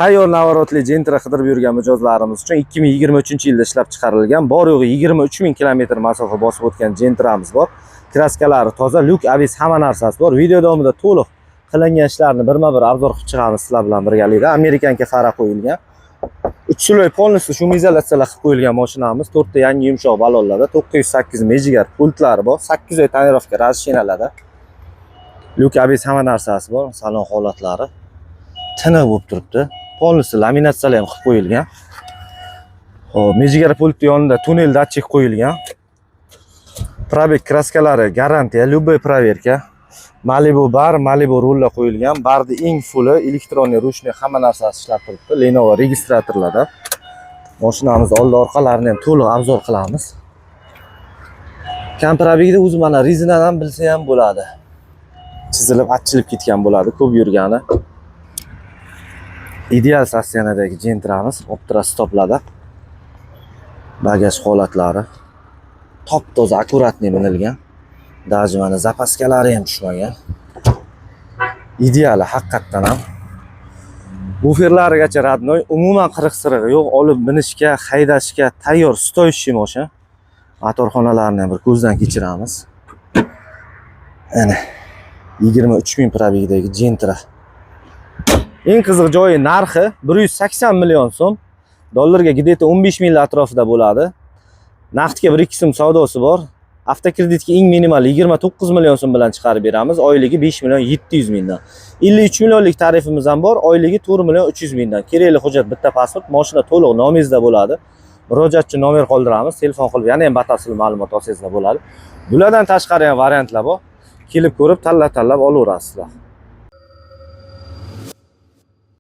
Tayyor наворот li Gentra qidirib yurgan mijozlarimiz uchun 2023-yilda ishlab chiqarilgan, bor yo'g'i 23 ming kilometr masofa bosib o'tgan Gentramiz bor. Краска lari toza, люк, ABS, hamma narsasi bor. Video davomida to'liq qilingan ishlarni birma-bir обзор qilib chiqamiz sizlar bilan birgalikda. Американка fara qo'yilgan. 3 слой полностью шумоизоляция lar qilib qo'yilgan mashinamiz. To'rtta yangi yumshoq balonlarda, 908 mejigar pultlari bor. 8 oy тонировка разрешения larda. Люк, ABS, hamma narsasi bor. Salon holatlari tiniq bo'lib turibdi. Полностью laminatsiyalar ham qilib qo'yilgan. Xo'p, mejigar pultni yonida туннель датчик qo'yilgan. Пробег, краска lari garantiya, любой проверка. Malibu bar, Malibu rullar qo'yilgan. Barni eng фулл i, электронный ручной, hamma narsasi ishlab turibdi. Lenovo registratorlarda. Mashinamiz oldi orqalarini ham to'liq обзор qilamiz. Kam пробег da o'zi mana rezinadan bilsa ham bo'ladi. Chizilib, achilib ketgan bo'ladi, ko'p yurgani. Ideal состояние dagi Gentramiz, Optra stoplarda. Bagaj holatlari top toza, аккуратный minilgan. Даже mana запаска lari ham tushmagan. Ideali haqiqatdan ham. Buferlarigacha родной, umuman qiriq sirig'i yo'q, olib minishga, haydashga tayyor, стоящий mashina. Motorxonalarni ham bir ko'zdan kechiramiz. Ana 23 ming пробег dagi Gentra. Eng qiziq joyi narxi 180 million so'm. Dollarga где-то 15 ming atrofida bo'ladi. Naqdga 1-2 so'm savdosi bor. Avtokreditga eng minimal 29 million so'm bilan chiqarib beramiz. Oyligi 5 million 700 mingdan. 53 millionlik tarifimiz ham bor. Oyligi 4 million 300 mingdan. Kerakli hujjat bitta pasport, mashina to'liq nomingizda bo'ladi. Murojaatchi nomer qoldiramiz. Telefon qilib yana ham batafsil ma'lumot olsangizlar bo'ladi. Bulardan tashqari ham variantlar bor. Kelib ko'rib, tanlab-tanlab olaverasizlar.